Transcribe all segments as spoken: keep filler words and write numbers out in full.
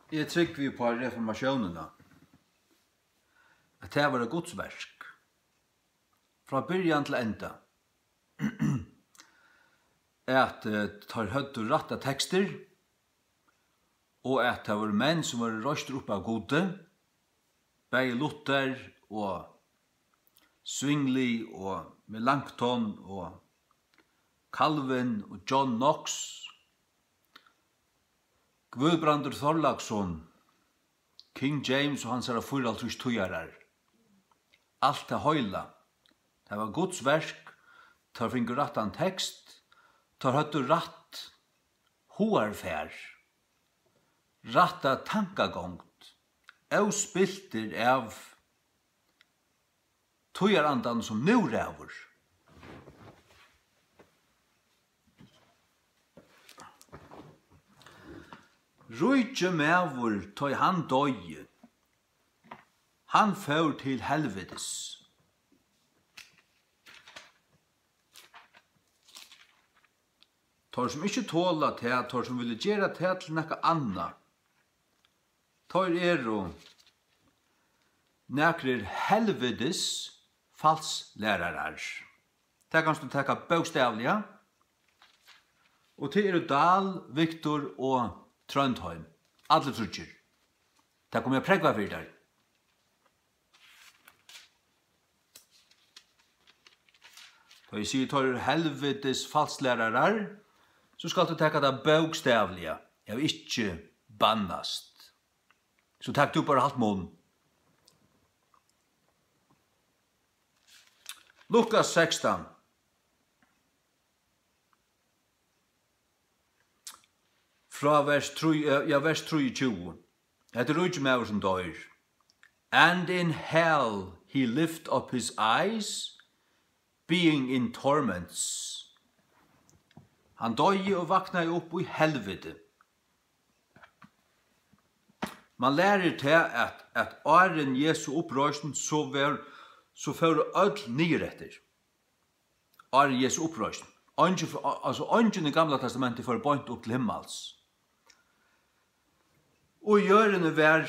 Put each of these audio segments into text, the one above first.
Eg trúgvi upp á reformatiónina, at tað var eitt Guds verk, frá byrjan til enda, at, eh, teir høvdu rættar tekstir, og at tað vóru menn, sum vóru reistir upp av Gudi, bæði Luther og Zwingli og Melanchthon og Calvin og John Knox, Guðbrandur Þorláksson, King James og hansara fýraoghálvtrýss týðarar. Alt tað heila. Tað var Guds verk. Teir fingu rættan tekst. Teir høvdu rætt hugarfar. Rætta tankagongd. Óspiltir av tíðarandan, sum nú ræður. Ríki maður, tá ið hann doyði, hann fór til helvitis. Teir, sum ikki tola tað, teir, sum vilja gera tað til nakað annað, teir eru nakrir helvitis falslærarar. Tað kanst tú taka bókstavliga. Og tað eru Dahl, Victor og Trondheim. Allir tríggir. Tað komi eg at prógva fyri tær. Tá eg sigi, teir eru helvitis falslærarar, so skalt tú taka tað bókstavliga. Eg havi ikki bannast. So tak tú bara halt munn. Lukas sekstan. Frá vers trý, eh, ja, vers trýogtjúgu. Hetta er ríki maður, sum doyr. "And in hell he lift up his eyes, being in torments." Hann doyði og vaknaði upp í helviti. Man lærir tað, at, at áðrenn Jesu uppreisn, so var, so fóru øll niður eftir. Áðrenn Jesu uppreisn. Eingin, al-, altso, eingin í Gamla Testamenti fór beint upp til himmals. Og í jørðini var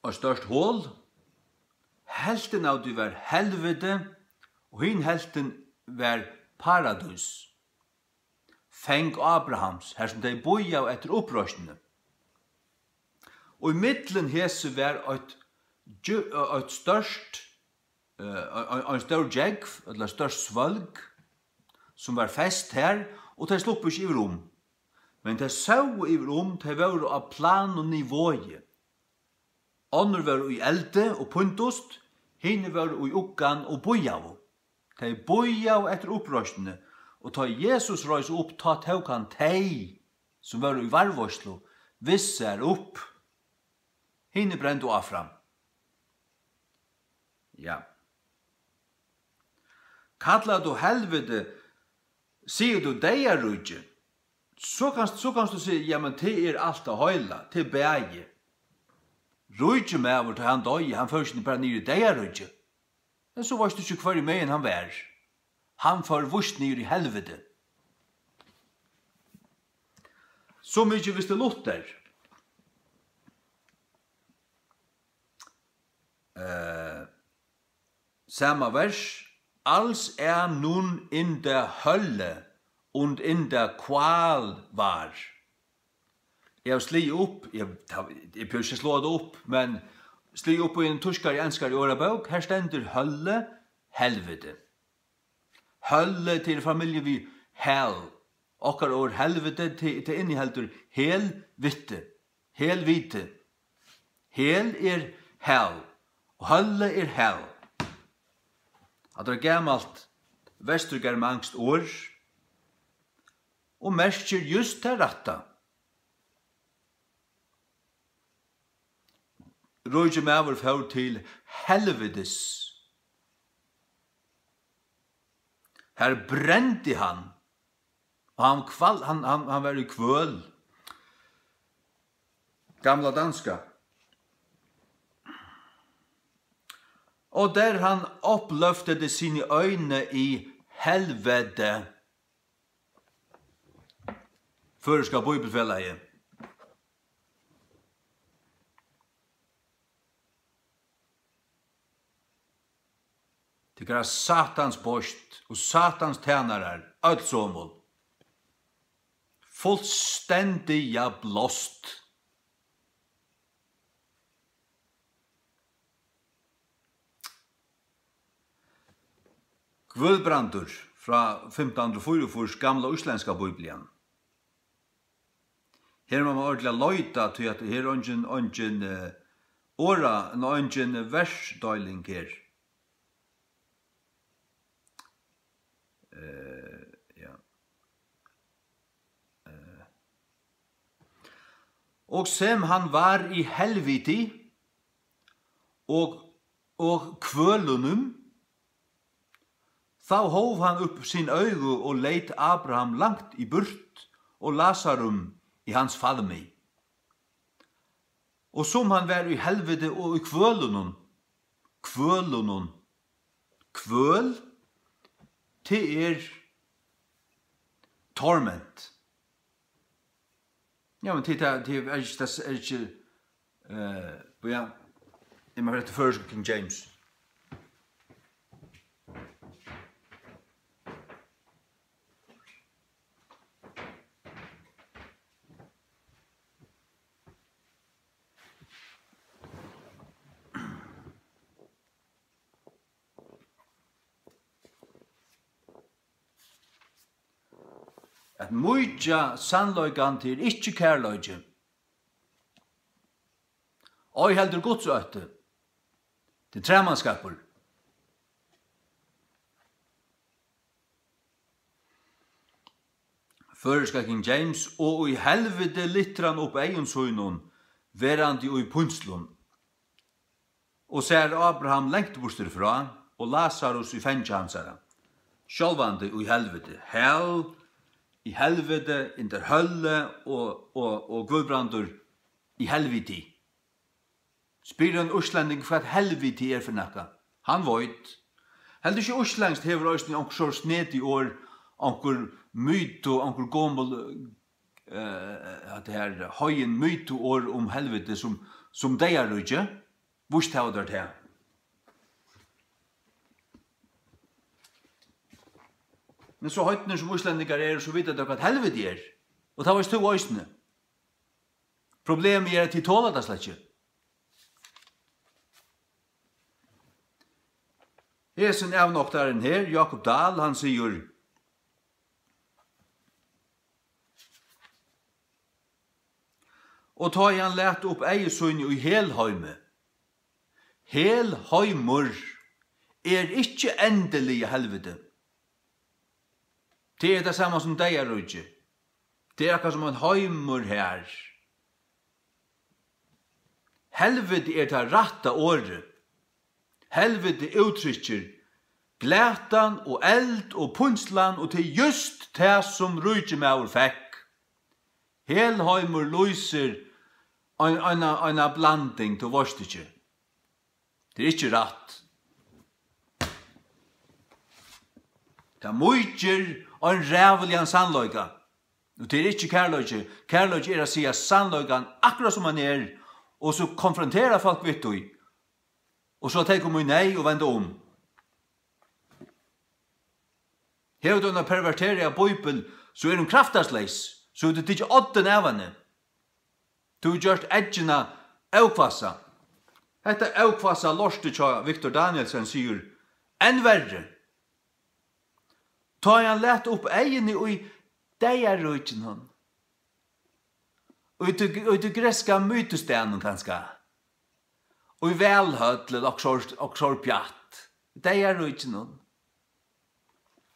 eitt stórt hol. Helvtin av tí var helviti, og hin helvtin var paradís. Fang Abrahams, har sum tey bíðaðu eftir uppreisnini. Og í millum hesi var eitt djú-, eitt stórt, eh, ein, ein, ein stór gjógv, ella stórt svølg, sum var fest har, og tey sluppu ikki yvir um. Men tey sóu yvir um, tey vóru á planum nivoði. Onnur vóru í eldi og píndust, hini vóru í uggan og bíðaðu. Tey bíðaðu eftir uppreisnini, og tá Jesus reis upp, tá tók hann tey, sum vóru í varðveitslu, við sær upp. Hini brendu áfram. Ja. Kallar tú helviti, sigur tú deyðaríki, so kanst, so kanst tú siga, jamen, tað er alt tað heila, tað er bæði. Ríki maður, tá hann doyði, hann fór ikki bara niður í deyðaríki. Men so veitst tú ikki, hvørjumegin hann var. Hann fór víst niður í helviti. So mikið visti Luther. Eh, sama vers. Als er nun in der Hölle und in der Qual war. Eg havi sligið upp, eg, tað, eg behøvi ikki at sláa tað upp, men sligið upp í ein týskari, enskari orðabók, har stendur Hölle, helviti. Hölle, tað er familju við hell. Okkara orð helviti, tað, tað inniheldur helviti. Helviti. Hel er hell, og Hölle er hell. Hatta er gamalt vesturgermanskt orð og merkir júst tað rætta. Ríki maður fór til helvitis. Har brendi hann, og hann kval-, hann, hann, hann var í kvøl. Gamla danska. Og der han opløftede sine øjne i helvede. Føroyska Bíbelfelagið. Tykkara satans beist og satans tænarar, øll somul. Fullstendiga blást. Guðbrandur frá fimtan hundrað og fýraogfýrs, gamla íslendska Bíblian. Her má mann ordiliga leita, tí at her er eingin, eingin, eh, orða-, nei, eingin versdeiling her. Eh, ja. Eh. Og sem hann var í helviti og, og kvølunum, Tá hóv hann upp sín augu og leit Abraham langt í burt og Lasarum í hans faðmi. Og sum hann var í helviti og í kvølunum, kvølunum, kvøl, tað er torment. Ja, men tað, tað, tað er ikki, tað er ikki, eh, bíða, eg má fara eftir føroysku King James. At mýkja sannleikan, tað er ikki kærleiki. Ei heldur Guds ótti. Tað er træmanskapur. Føroyska King James: Og í helviti lyftir hann upp eygum sínum, verandi í pínslum. Og sær Abraham langt burtur frá, og Lasarus í fangi hansara. Sjálvandi í helviti. Hell, í helviti, in der Hölle, og, og, og Guðbrandur í helviti. Spyr ein íslending, hvat helviti er fyri nakað. Hann veit. Heldur ikki íslendskt hevur eisini onkur so snedig orð, onkur mytu, onkur gomul, eh, at her høgin mytuorð um helviti sum, sum deyðaríki? Víst hava teir tað. Men so heidnir sum íslendingar eru, so vita teir, hvat helviti er. Og tað veist tú eisini. Problemið er, at tit tola tað slett ikki. Hesin avnoktarin her, Jákup Dahl, hann sigur: Og tá ið hann læt upp eygu síni í Helheimi. Helheimur er ikki endiliga helviti. Tað er tað sama sum deyðaríki. Tað er akkurát sum ein heimur har. Helviti er tað rætta orðið. Helviti úttrykkir glatan og eld og pínslan, og tað er júst tað, sum ríkimaður fekk. Helheimur lýsir ein, eina, eina blanding, tú veitst ikki. Tað er ikki rætt. Tað mýkir ein ræðuligan sannleika. Og tað er ikki kærleiki. Kærleiki er at siga sannleikan akkurát sum hann er, og so konfrontera fólk við tí. Og so at tey koma í neyð og venda um. Hevur tú eina perverteraða bíbel, so er hon kraftarleys, so hevur tú tikið oddin av henni. Tú hevur gjørt eggina óhvassa. Hetta óhvassa lortið hjá Victor Danielsen sigur enn verri. Tá ið hann læt upp eyguni í deyðaríkinum, í tí, í tí grikska mytustaðnum kanska, í Valhøll ella okkurt, okkurt pjatt, deyðaríkinum.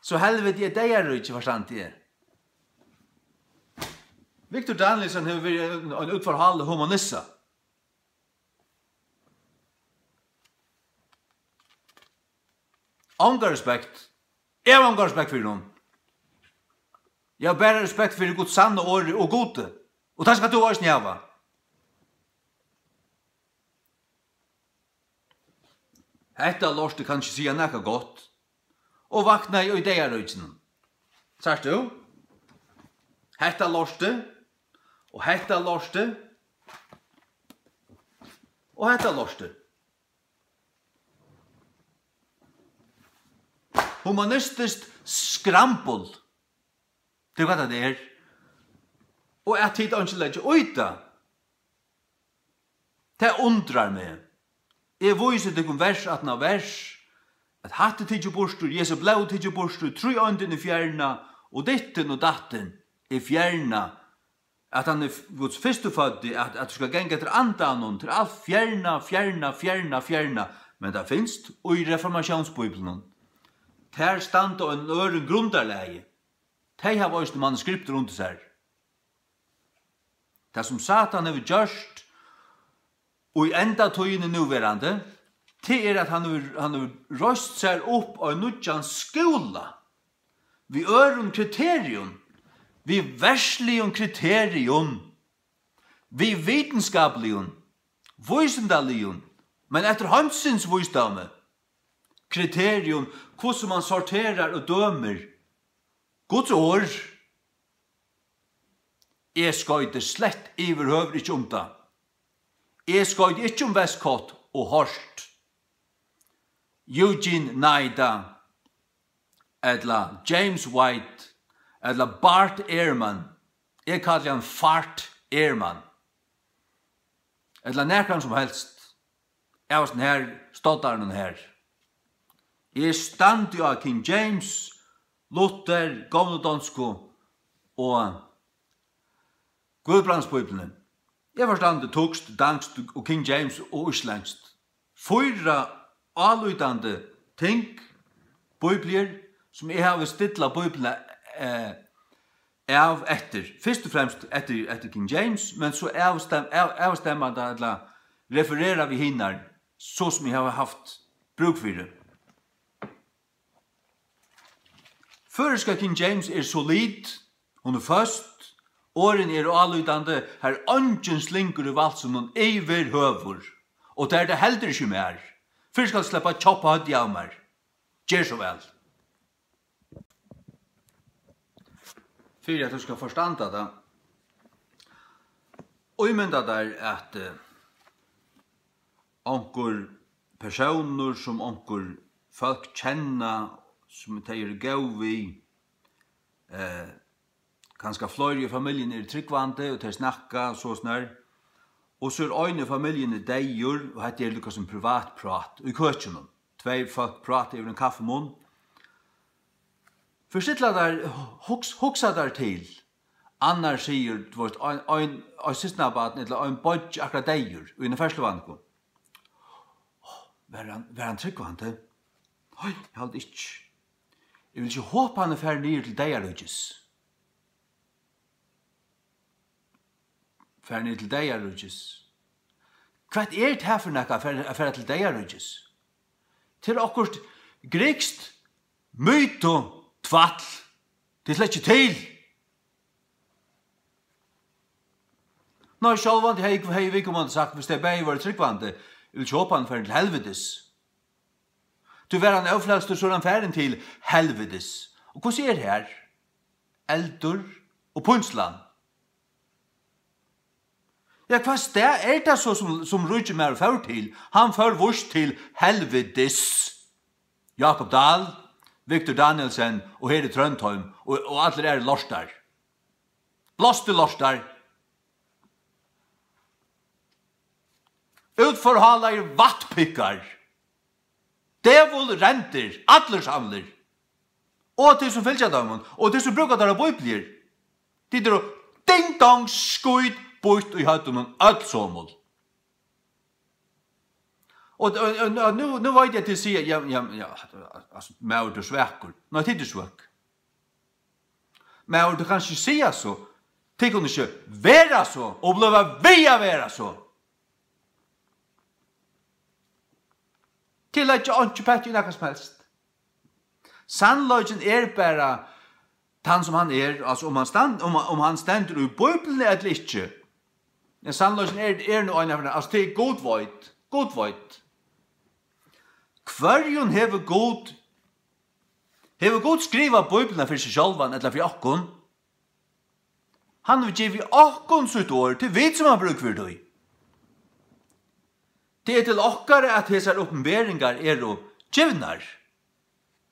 So helviti er deyðaríki, forstandi eg. Victor Danielsen hevur verið ein, ein útforháldur humanissa. Onga respekt. Eg havi onga respekt fyri honum. Eg havi bara respekt fyri Guds sanna orði og Gudi. Og tað skal tú eisini hava. Hetta lortið kann ikki siga nakað gott, og vaknaði í deyðaríkinum. Sært tú? Hetta lortið, og hetta lortið, og hetta lortið. Humanistiskt skrambul. Tað er, hvat tað er. Og at tit einki leggja í tað. Tað undrar meg. Eg vísi tykkum vers aftan á vers, at hatt er tikið burtur, Jesu blóð er tikið burtur, tríeindin er fjerna, og dittin og dattin er fjerna, at hann er f-, Guds fyrstuføddi, at, at tú skal ganga eftir andanum, til alt fjerna, fjerna, fjerna, fjerna. Men tað finst í reformatiónsbíbliunum. Tær standa á einum øðrum grundarlagi. Tey hava eisini manuskriptir undir sær. Tað, sum Satan hevur gjørt í endatíðini núverandi, tað er, at hann hevur, hann hevur reist sær upp ein nýggjan skúla við øðrum kriterium, við verdsligum kriterium, við vitskapligum, vísindaligum, men eftir heimsins vísdómi, kriterium, hvussu mann sorterar og dømir Guds orð. Eg skoyti slett yvirhøvur ikki um tað. Eg skoyti ikki um Westcott og Hort, Eugene Nida, ella James White, ella Bart Ehrman. Eg kalli hann Fart Ehrman. Ella nakran sum helst av hasum her stoddarunum her. Eg standi á King James, Luther, gomlu donsku og Guðbrandsbíbliuni. Eg forstandi týskt, danskt og King James og íslendskt. Fýra álítandi ting, bíbliur, sum eg havi stillað Bíbliuna, eh, av eftir. Fyrst og fremst eftir, eftir King James, men so avstem-, av-, avstemmanda ella referera við hinar, so sum eg havi havt brúk fyri. Føroyska King James er solid, hon er føst, orðini eru álítandi, har er eingin slingur í valsinum yvirhøvur, og tað er tað heldur ikki í mær. Fyrr skal sleppa kjoppa høvdið av mær. Ger so væl. Fyri at tú skal forstanda tað, ímynda tær, at, eh, onkur persónur, sum onkur fólk kenna, sum tey eru góð við, eh, kanska fleiri í familjuni eru trúgvandi, og tey snakka og so snar. Og so er ein í familjuni deyður, og hetta er líka sum privatprát í køkinum. Tvey fólk práta yvir ein kaffimunn. Forstilla tær, hugs-, hugsa tær til, annar sigur, tú veist, ein, ein, ein systkinabarn ella ein beiggi akkurát deyður í einum ferðsluvanlukku. Var hann, var hann trúgvandi? Nei, eg haldi ikki. Eg vil ikki hopa, hann er farin niður til deyðaríkis. Farin niður til deyðaríkis. Hvat er tað fyri nakað at fara, at fara til deyðaríkis? Tað er okkurt grikskt mytu, tvætl. Tað er slett ikki til. Nei, sjálvandi hevði, hevði viðkomandi sagt, viss tey bæði vóru trúgvandi, eg vil ikki hopa, hann fer til helvitis. Tí var hann ófrelstur, so er hann farin til helvitis. Og hvussu er her? Eldur og pínslan. Ja, hvat stað er tað so, sum, sum ríki maður fór til? Hann fór víst til helvitis. Jakob Dahl, Victor Danielsen og Heri Trøndholm og, og allir eru lortar. Blástir lortar. Útforhálaðir vatnpikkar. Dævulrendir, allir samlir. Og tit sum fylgja teimum, og tit sum brúka teirra bíbliur. Tit eru ding dong skít býtt í høvdinum øll somul. Og, og, og, og nú, nú veit eg, at tit siga, ja, ja, ja, altso, maður, tú ert svakur. Nei, tit eru svøk. Maður, tú kanst ikki siga so. Tit kunnu ikki vera so og blíva við at vera so. Tit leggja einki petti í nakað sum helst. Sannleikin er bara tann, sum hann er, altso, um hann stand-, um, um hann stendur í Bíbliuni ella ikki. Men sannleikin er, er nú ein, altso, tað er Gud veit, Gud veit. Hvørjum hevur Gud, hevur Gud skrivað Bíbliuna fyri seg sjálvan ella fyri okkum? Hann hevur givið okkum sítt orð, tað er vit, sum hava brúk fyri tí. Tað er til okkara, at hesar opinberingar eru givnar.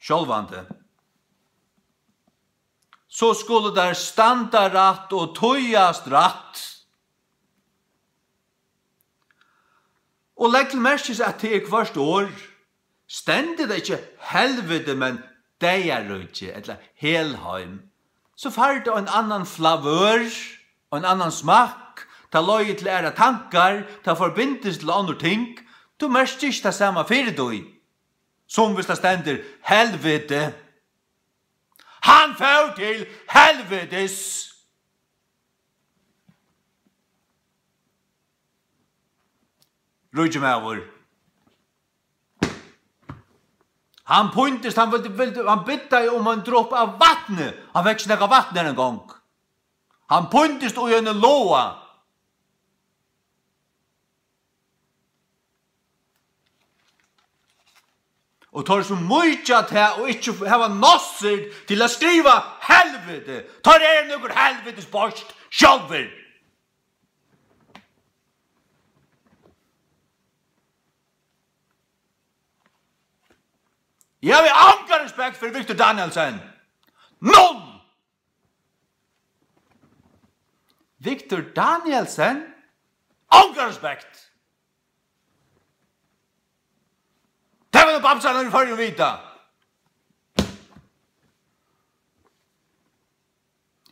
sjálvandi. So skulu tær standa rætt og týðast rætt. Og legg til merkis, at tað er hvørt orð. Stendur tað ikki helviti, men deyðaríki, ella helheim, so fær tað ein annan flavør, ein annan smakk, tað leiðir til aðrar tankar, tað forbindist til onnur ting, tú merkir ikki tað sama fyri tí, sum viss tað stendur helviti. Hann fór til helvitis. Ríki maður. Hann píntist, hann vildi, vildi, hann biddaði um ein dropa av vatni. Hann fekk ikki nakað vatn her ein gong. Hann píntist í eini lága. Og teir, sum mýkja tað og ikki hava nossir til at skriva helviti, teir eru nøkur helvitis bást sjálvir. Eg havi onga respekt fyri Victor Danielsen. Null! Victor Danielsen? Onga respekt! Tað kunnu bamsarnir í Føroyum vita.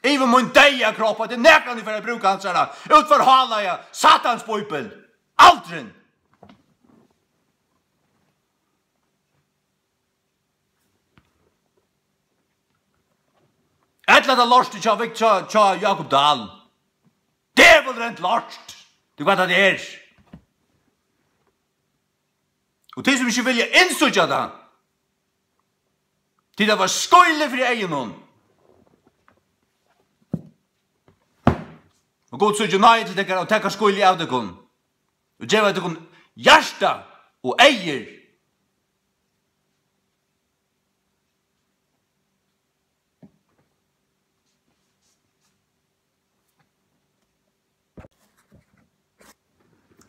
Yvir mín deyða kropp, at eg nakrantíð fari at brúka hansara útforhálaða satans bíbel. Aldrin! Ella tað lortið hjá Vik-, hjá, hjá Jákup Dahl. Dævulrent lort! Tú veit, hvat tað er. Og tey, sum ikki vilja innsíggja tað, tí tað var skílið fyri eygunum. Og Gud síggi náði til tykkara og taka skílið av tykkum og geva tykkum hjarta og eygu.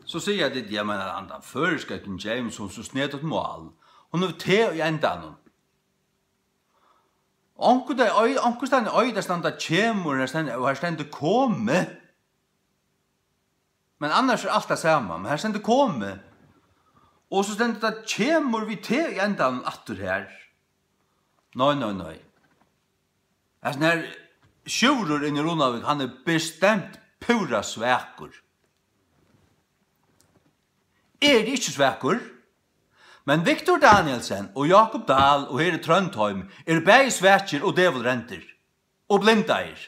So siga tit, ja, men hann, tann føroyska King James, hon er so snedigt mál. Hon hevur T í endanum. Onkur tað ei-, onkustaðni eigur at standa kemur, her stendur, og her stendur komi. Men annars er alt tað sama, men her stendur komi. Og so stendur tað kemur við T í endanum aftur her. Nei, nei, nei. Hasin her Sjúrður inni í Runavík, hann er bestemt púra svakur. Eg eri ikki svakur, men Victor Danielsen og Jákup Dahl og Heri Tróndheim eru bæði svakir og dævulrendir og blindaðir.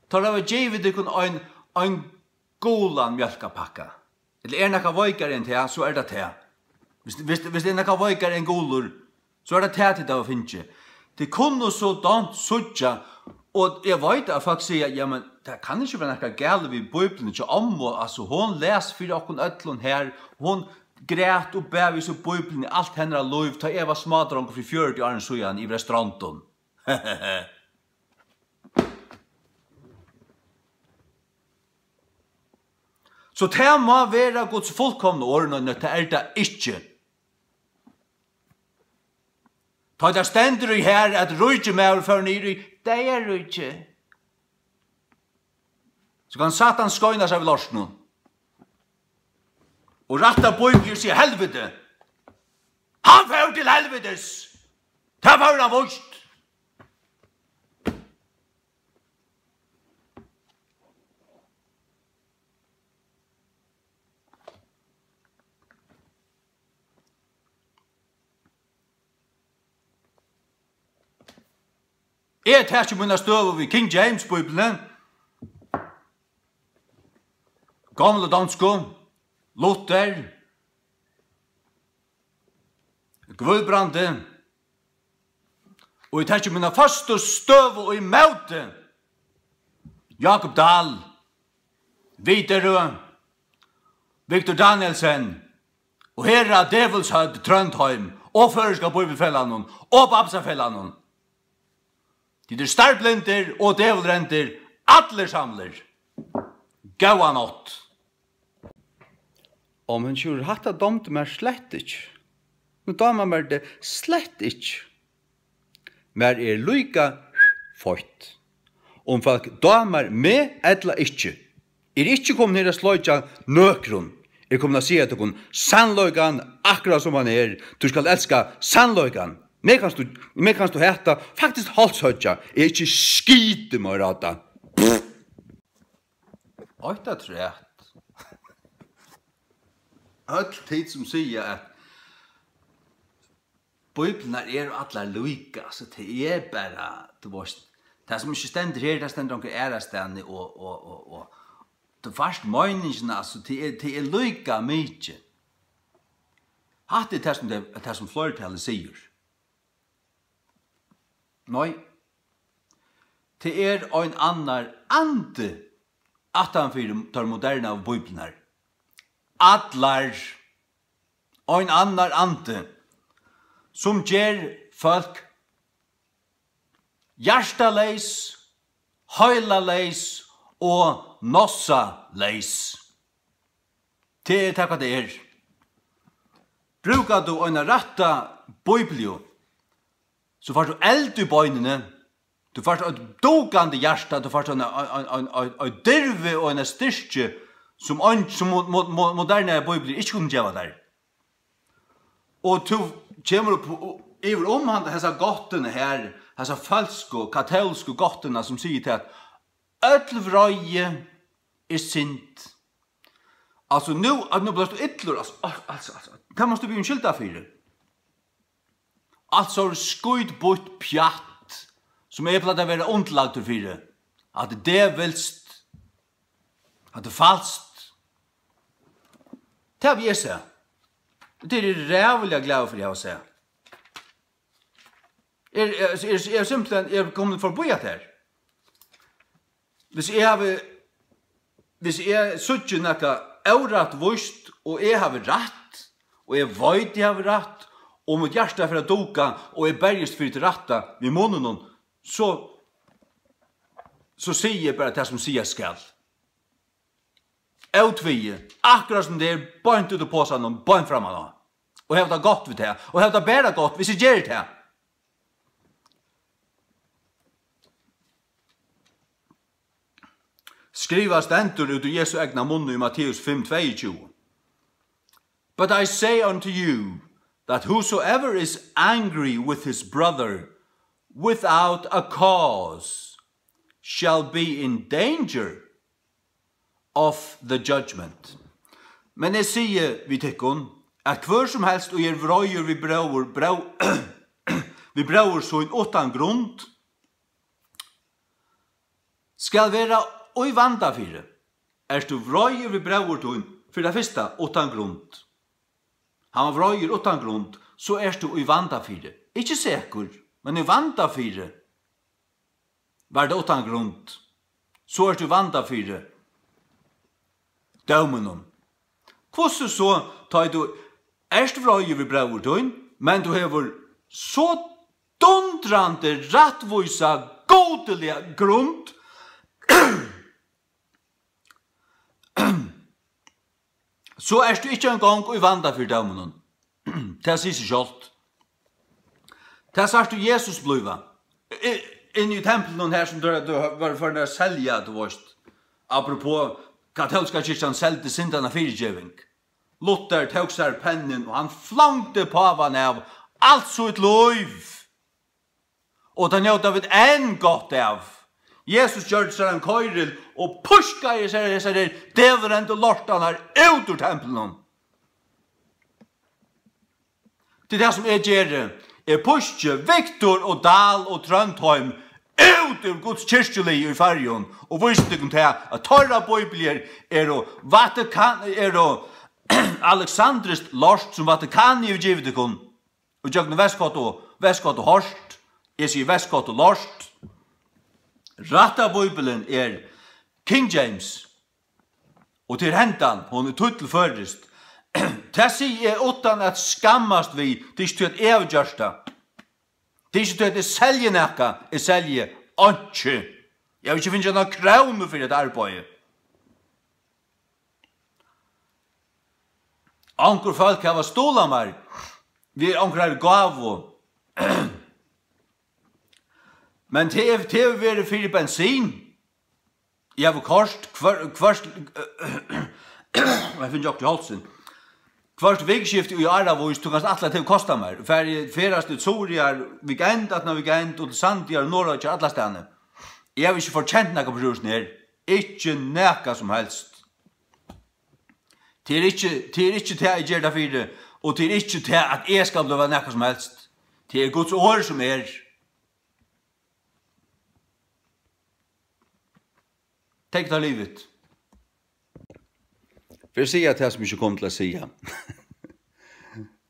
Teir hava givið tykkum ein, ein gulan mjólkarpakka. Ella er nakað veikari enn tað, so er tað tað. Viss, viss, viss er nakað veikari enn gulur, so er tað tað, tit hava fingið. Tit kunnu so dámt síggja, og eg veit, at fólk siga, ja, men tað kann ikki vera nakað galið við Bíbliuni hjá ommu, altso, hon las fyri okkum øllum her, hon græt og bað við so Bíbliuni alt hennara lív, tá eg var smádrongur fyri fjøruti árum síðan yvir á Strondum. So tað má vera Guds fullkomna orð, men tað er tað ikki. Tá tað stendur í her, at ríki maður fór niður í deyðaríki, so kann Satan skeina sær við lortinum og rætta Bíbliu og siga, helviti! Hann fór til helvitis! Tað fór hann víst! Eg taki mína støðu við King James Bíbliuni, gomlu donsku, Luther, Guðbrandi, og eg taki mína føstu støðu ímóti Jákup Dahl, Widerøe, Victor Danielsen og herra Dævulshøvd Tróndheim og Føroyska Bíbliufelagnum og Bamsafelagnum. Tit eru starblindir og dævulrendir, allir samlir. Góða nátt. Á, men Sjúrður, hatta dámdi mær slett ikki. Nú dámar mær teg slett ikki. Mær er líka feitt, um fólk dámar meg ella ikki. Eg eri ikki komin her at sleikja nøkrum. Eg eri komin at siga tykkum sannleikan, akkurát sum hann er. Tú skal elska sannleikan. Meg kanst tú, meg kanst tú hata, faktiskt hálshøggja. Eg eri ikki skiti meira á tað. Eitt afturat. Øll tit sum siga, at Bíblarnar eru allar líka, altso, tað er bara, tú veist, tað sum ikki stendur her, tað stendur onkur aðrastaðni, og, og, og, og tú fært meiningina, altso, tað er, tað er líka mikið. Hatta er tað, sum tað, tað, sum fleirtalið sigur. Nei, tað er ein annar andi aftan fyri teir modernaðu bíbliurnar. Allar. Ein annar andi, sum ger fólk hjartaleys, heilaleys og nossaleys. Tað er tað, hvat tað er. Brúkar tú eina rætta bíbliu, so fært tú eld í beinini, tú fært eitt dugandi hjarta, tú fært eina, ein, ein, ein, ein, ein dirvi og eina styrki, sum ein, sum mo-, mo-, mo-, modernar bíbliur ikki kunnu geva tær. Og tú kemur upp yvir um hann, hesa gáttina her, hesa følsku, katólsku gáttina, sum sigur tað, at øll vreiði er synd. Altso, nú, at nú bleivst tú illur, altso, al-, altso, altso, tað mást tú biðja um skylda fyri. Altso, skítbýtt pjatt, sum eg plagdi at vera undirlagdur fyri. At tað er dævilskt, at tað er falskt. Tað havi eg sæð. Og tað eri eg ræðuliga glaður fyri at hava sæð. Eg, eg, eg, eg eri simpelthen, eg eri komin forbi at her. Hvis eg havi, hvis eg síggi nakað órættvíst, og eg havi rætt, og eg veit, eg havi rætt, og mítt hjarta fer at dunka, og eg berjist fyri tað rætta við munninum, so, so sigi eg bara tað, sum sigast skal. Ótvegið, akkurát sum tað er, beint út úr posanum, beint framman á. Og hava tað gott við tað, og hava tað bara gott, hvis eg geri tað. Skrivað stendur út úr Jesu egna munni í Matteus fimm tveyogtjúgu. But I say unto you, that whosoever is angry with his brother without a cause shall be in danger of the judgment. Men eg sigi við tykkum, at hvør sum helst, ið er vreiður við bróður, bró-, við bróður sín uttan grund, skal vera í vanda fyri. Ert tú vreiður við bróður tín, fyri tað fyrsta, uttan grund, hann var vreiður uttan grund, so ert tú í vanda fyri. Ikki sekur, men í vanda fyri. Var tað uttan grund, so ert tú í vanda fyri dóminum. Hvussu so, tá ið tú ert vreiður við bróður tín, men tú hevur so dundrandi rættvísa, gudiliga grund, so ert tú ikki eingong í vanda fyri dóminum. Tað sigur seg sjálvt. Tað sært tú Jesus blíva. I, inni í templinum her, sum tú, tú var farin at selja, tú veist. Apropos, katólska kirkjan seldi syndanna fyrigeving. Luther tók sær pennin, og hann flongdi pávan av alt sítt lív. Og tað njóta vit enn gott av. Jesus gjørdi sær ein koyril og pískaði sær hesar her dævrendu lortarnar út úr templinum. Tað er tað, sum eg geri. Eg píski Viktor og Dahl og Trondheim út úr Guds kirkjulið í Føroyum og vísi tykkum tað, at teirra bíbliur eru Vatikan-, eru Alexandriskt lort, sum Vatikanið hevur givið tykkum. Og gjøgnum veskot og, veskot og hort, eg sigi veskot og lort. Rætta Bíblian er King James, og til hendan, hon er týdd til føroyskt. Tað sigi eg uttan at skammast við, tað er ikki tí, at eg havi gjørt tað. Tað er ikki tí, at eg selji nakað, eg selji einki. Eg havi ikki fingið eina krónu fyri hetta arbeiðið. Onkur fólk hava stuðlað mær við onkrari gávu. Men tað er, tað hevur verið fyri bensin. Eg havi koyrt hvør, hvørt, eg finn jokt í hálsin. Hvørt vikuskifti í áravís, tú kanst ætla, at tað kostar mær. Fari, ferðast til Suðuroyar weekend, aftan á weekend, og til Sandoyar og Norðuroyggjar, allastaðni. Eg havi ikki fortjent nakað uppá rúsin her. Ikki nakað sum helst. Tað er ikki, tað er ikki tað, eg geri tað fyri, og tað er ikki tað, at eg skal blíva nakað sum helst. Tað er Guds orð, sum er. Take it or leave it. Fyri at siga tað, sum eg ikki kom til at siga.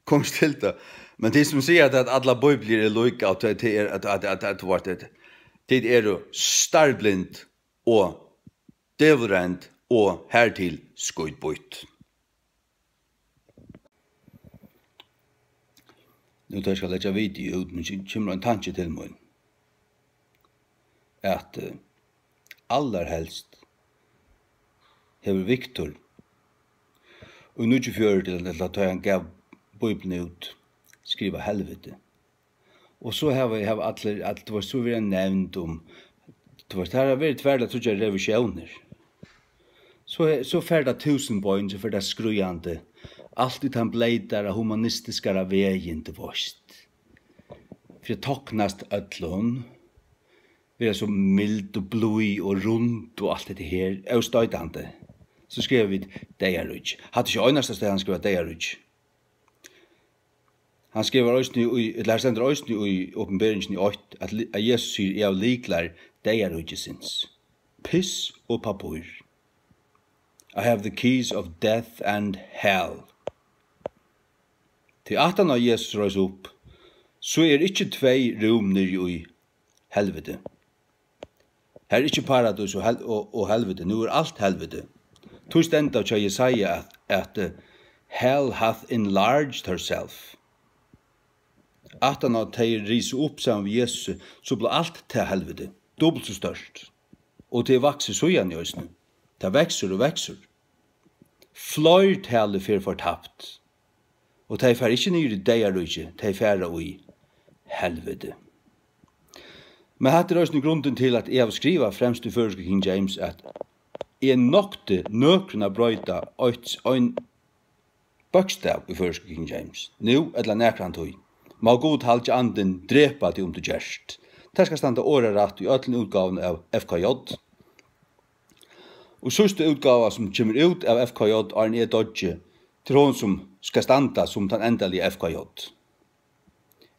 Kom ikki til tað. Men tey, sum siga, at, at allar bíbliur eru líka, og tað, tað er, at, at, at, at, at, at, tit eru starblind og dævulrend og hartil skítbýtt. Nú, tá eg skal leggja video út, men kemur ein tanki til mín, at, eh, allarhelst hevur Viktor í níggjuogfjøruti, ella tá hann gav Bíbliuna út, skrivað helviti. Og so hava, hava allir, all, tú veist, so verið nevnd um, tú veist, har hava verið tvær ella tríggjar revisiónir. So, so fer tað túsund bein, so fer tað skríðandi. Alt í tann bleytara, humanistiskara vegin, tú veist. Fyri at toknast øllum, vera so mild og blíð og rund og alt hetta her, óstoytandi. So skriva vit deyðaríki. Hatta er ikki einasta stað, hann skrivar deyðaríki. Hann skrivar eisini í, ella her stendur eisini í Opinberingini eitt, at li-, at Jesus sigur: "Eg havi lyklar deyðaríkisins." Piss og pappír. "I have the keys of death and hell." Tí aftan á Jesus reis upp, so er ikki tvey rúm niðri í helviti. Har er ikki paradís og hel-, og, og helviti. Nú er alt helviti. Tí stendur hjá Jesaja at, at, eh, "Hell hath enlarged herself." Aftan á tey risu upp saman við Jesusi, so bleiv alt tað helviti, dupult so stórt. Og tað er vaksið síðani eisini. Tað veksur og veksur. Fleirtalið fer fortapt. Og tey fara ikki niður í deyðaríki, tey fara í helviti. Men hatta er eisini grundin til, at eg havi skrivað fremst í føroysku King James, at eg nokti nøkrum at broyta eitt, ein bókstav í føroysku King James, nú ella nakrantíð. Má Gud halda andin drepa teg, um tú gert. Tað skal standa orðarætt í øllum útgávum av F K J. Og síðsta útgáva, sum kemur út av F K J, áðrenn eg doyggi, til hon, sum skal standa sum tann endaliga F K J.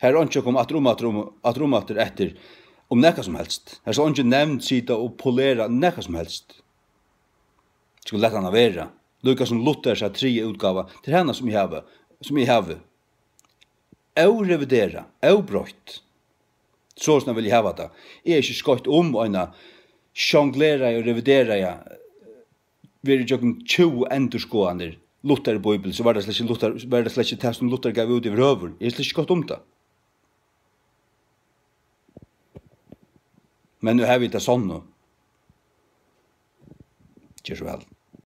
Har er einki at koma aftur um, aftur um, aftur um, aftur eftir, um nakað sum helst. Har skal eingin nevnd sita og polera nakað sum helst. Skulu lata hana vera. Líka sum Luthers triðju útgáva, til hana, sum eg havi, sum eg havi. Óreviderað, óbroytt. Soleiðis vil eg hava tað. Eg eri ikki skeitt um eina sjongleraða og reviderað, verið ígjøgnum tjúgu endurskoðanir, Luther Bíbel, so var tað slett ikki Luther, var tað slett ikki tað, sum Luther gav út yvirhøvur. Eg eri slett ikki skeitt um tað. Men nú havi vit tað sanna. Ger so væl.